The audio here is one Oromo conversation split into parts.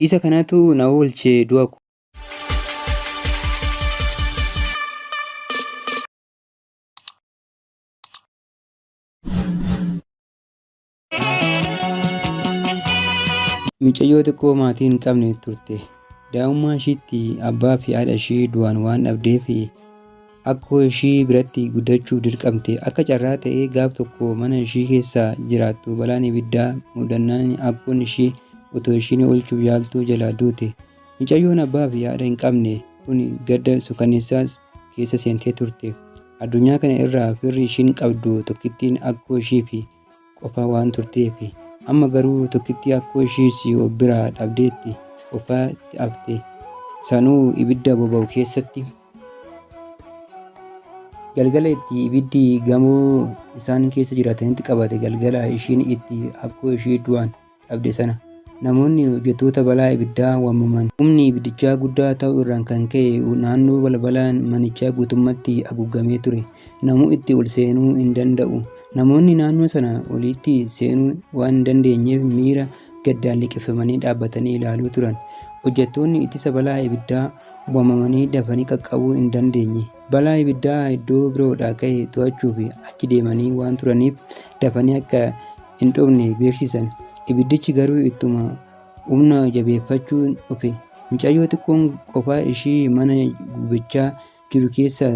Isa kanatu na oolche du'a koo. Mucayyoo xiqqoo maatii hin qabne turte. Daa'imummaa ishiitti abbaa fi haadha ishii du'aan waan dhabdeef akkoo ishii biratti guddachuuf dirqamte. Akka carraa ta'ee gaaf tokko mana ishii keessa jiraattu balaan ibiddaa mudannaan akkoon ishii otoo ishiin oolchuuf yaaltuu jalaa duute. Mucayyoon abbaa fi haadha hin qabne kun gadda suukanneessaa keessa seentee turte. Addunyaa kana irraa firri ishiin qabdu tokkittiin akkoo ishii fi qofa waan turteef. Amma garuu tokkittii akkoo ishiis of biraa dhabdeetti qofaatti hafte. Sanuu ibidda boba'u keessatti. Galgala itti ibiddi gamoo isaan keessa jiraatanitti qabate galgala ishiin itti akkoo ishii du'an dhabde sana. Namoonni hojjettoota balaa ibiddaa waamaman. Humni ibiddichaa guddaa ta'uu irraan kan ka'e naannoo balbala manichaa guutummatti haguugamee ture. Namuu itti ol seenuu hin danda'u. Namoonni naannoo sana olitti seenuu waan hin dandeenyeef miira gaddaan liqimfamanii dhaabbatanii ilaaluu turan. Hojjettoonni ittisa balaa ibiddaa waamamanii dafanii qaqqabuu hin dandeenye. Balaa ibiddaa iddoo biroodhaa ka'e to'achuuf achi deemanii waan turaniif dafanii akka hin dhufne beeksisan. Ibiddichi garuu ittuma humna jabeeffachuu dhufe. Mucayyoo xiqqoon qofaa ishii mana gubachaa jiru keessa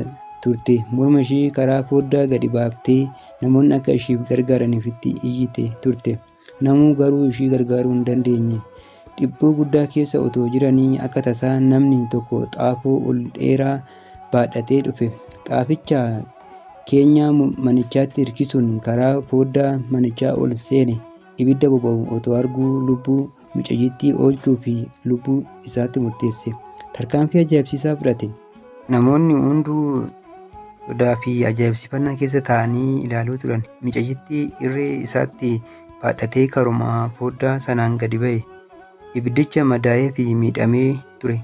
turte. Morma ishii karaa foddaa gadi baaftee namoonni akka ishiif gargaaraniif itti iyyite turte. Namuu garuu ishii gargaaruu hin dandeenye. Dhiphuu guddaa keessa otoo jiranii akka tasaa namni tokko xaafoo ol dheeraa baadhatee dhufe. Xaaficha keenyaa manichaatti hirkisuun karaa foddaa manichaa ol seene. Ibidda boba'u otoo arguu lubbuu mucayyittii oolchuu fi lubbuu isaatti murteesse. Tarkaanfii ajaa'ibsiisaa fudhate. Namoonni hunduu sodaa fi ajaa'ibsiifannaa keessa taa'anii ilaaluu turan. Mucayyittii irree isaatti baadhatee karuma foddaa sanaan gadi ba'e. Ibiddicha madaa'ee fi miidhamee ture.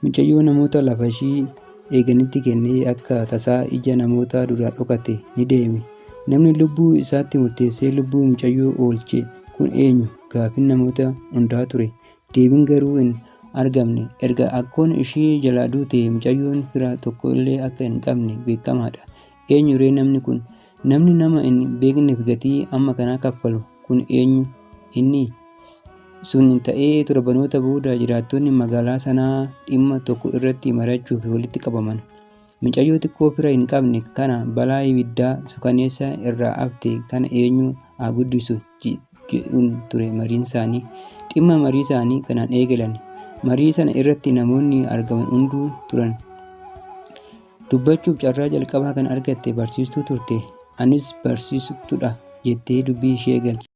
Mucayyoo namoota lafa ishii eeganitti kennee akka tasaa ija namootaa duraa dhokate ni deeme. Namni lubbuu isaatti murteessee lubbuu mucayyoo oolche kun eenyu? Gaaffiin namoota hundaa ture. Deebiin garuu hin argamne. Erga akkoon ishii jalaa duute mucayyoon fira tokko illee akka hin qabne beekamaadha. Eenyu ree namni kun? Namni nama hin beekneef gatii amma kanaa kaffalu kun eenyu inni? Sun ta'ee torbanoota booda jiraattonni magaalaa sanaa dhimma tokko irratti mari'achuuf walitti qabaman. Mucayyoo xiqqoo fira hin qabne kana balaa ibiddaa sukaneessa irraa hafte kana eenyu haa guddisu jedhuun ture mariin isaanii. Dhimma marii isaanii kanaan eegalan. Marii sana irratti namoonni argaman hunduu turan. Dubbachuuf carraa jalqabaa kan argatte barsiistuu turte. Anis barsiistudha jettee dubbii ishee eegalte.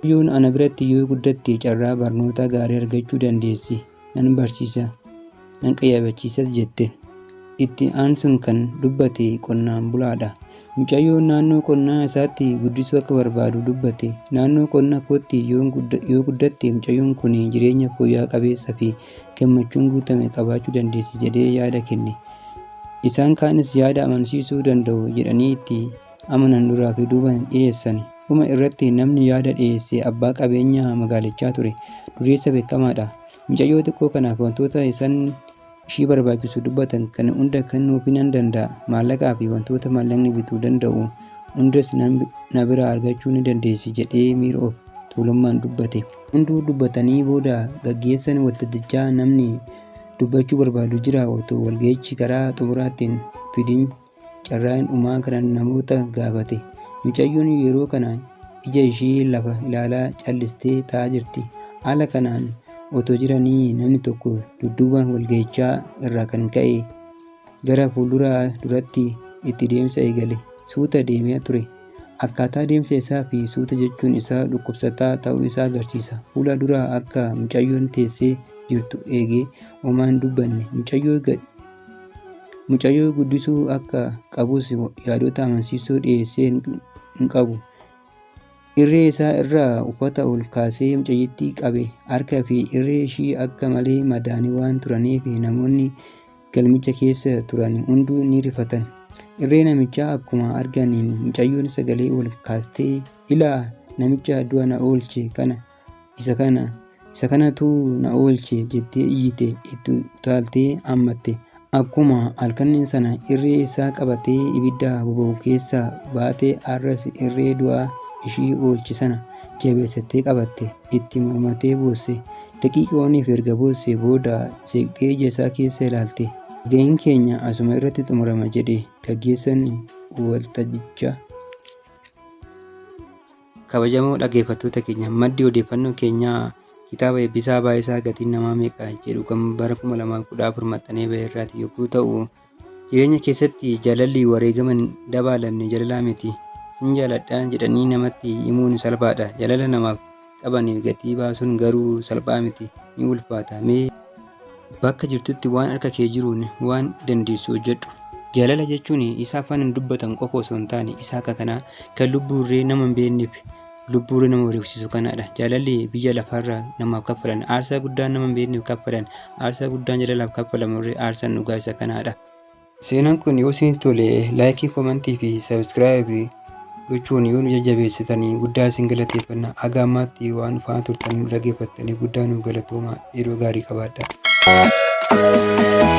Mucayyoon ana biratti yoo guddatte carraa barnootaa gaarii argachuu dandeessi. Nan barsiisa, nan qayyabachiisas jette. Itti aansuun kan dubbate qonnaan bulaadha. Mucayyoon naannoo qonnaa isaatti guddisuu akka barbaadu dubbate. Naannoo qonna kootti yoo guddatte mucayyoon kun jireenya fooyya'aa qabeessa fi gammachuun guutame qabaachuu dandeessi jedhee yaada kenne. Isaan kaanis yaada amansiisuu danda'u jedhanii itti amanan duraa fi duubaan dhiyeessani. Dhuma irratti namni yaada dhiyeesse abbaa qabeenyaa magaalichaa ture. Dureessa beekamaadha. Mucayyoo xiqqoo kanaaf wantoota isaan ishii barbaachisu dubbatan kana hunda kennuufii nan danda'a. Maallaqaa fi wantoota maallaqni bituu danda'u hundas na biraa argachuu ni dandeessi jedhee miira of tuulummaan dubbate. Hunduu dubbatanii booda gaggeessan waltajjichaa namni dubbachuu barbaadu jiraa otoo walga'ichi karaa xumuraatti hin fidin carraa dhumaa kana namoota gaafate. Mucayyoon yeroo kana ija ishii lafa ilaalaa callistee taa'aa jirti. Haala kanaan otoo jiranii namni tokko dudduuba walga'ichaa irraa kan ka'e gara fuuldura duratti itti deemsa eegale. Suuta deemaa ture. Akkaataa deemsa isaa fi suuta jechuun isaa dhukkubsataa ta'uu isaa agarsiisa. Fuula dura akka mucayyoon teessee jirtu eegee homaa hin dubbanne. Mucayyoo guddisuu akka qabus yaadota amansiisoo dhiyeessee hin qabu. Irree isaa irraa uffata ol kaasee mucayyittii qabe. Harka fi irree ishii akka malee madaanii waan turaniif namoonni galmicha keessa turan hunduu ni rifatan. Irree namichaa akkuma arganiin mucayyoon sagalee ol kaastee, "Ilaa namicha du'a na oolche kana, isa kana, isa kanatu na oolche" jettee iyyite itti utaaltee hammatte. Akkuma halkan sana irree isaa qabatee ibidda boba'u keessaa baate, har'as irree du'a ishii oolche sana jabeessattee qabatte. Itti mormatee boosse. Daqiiqooniif erga boossee booda seeqxee ija isaa keessa ilaalte. "Walga'iin keenya asuma irratti xumurama" jedhe gaggeessaan waltajjichaa. Kabajamoo dhaggeeffattoota keenya, maddi odeeffannoo keenyaa kitaaba Eebbisaa Baayisaa "Gatiin Namaa Meeqa" jedhu kan bara 2014 maxxanee bahe irraati yogguu ta'u, jireenya keessatti jaalalli wareegama hin dabaalamne jaalalaa miti. "Sin jaaladha" jedhanii namatti himuun salphaadha. Jaalala namaaf qabaniif gatii baasuun garuu salphaa miti, ni ulfaata. Mee bakka jirtutti waan harka kee jiruun waan dandeessu hojjedhu. Jaalala jechuun isa afaan dubbatan qofa osoo hin taane, isa akka kanaa kan lubbuurree nama hin beekneef lubbuurree nama wareegsisu kanadha. Jaalalli biyya lafaarraa namaaf kaffalan aarsaa guddaan nama hin beekneef kaffalan, aarsaa guddaan jaalalaaf kaffalamurree aarsaan dhugaa isa kanaadha. Seenaan kun yoo isinitti tole, like, comment fi subscribe gochuun yoo nu jajjabeessitanii guddaa isin galateeffanna. Haga ammaatti waan faana turtan, nu dhaggeeffattanii guddaa nuuf galatoomaa. Yeroo gaarii qabaadhaa.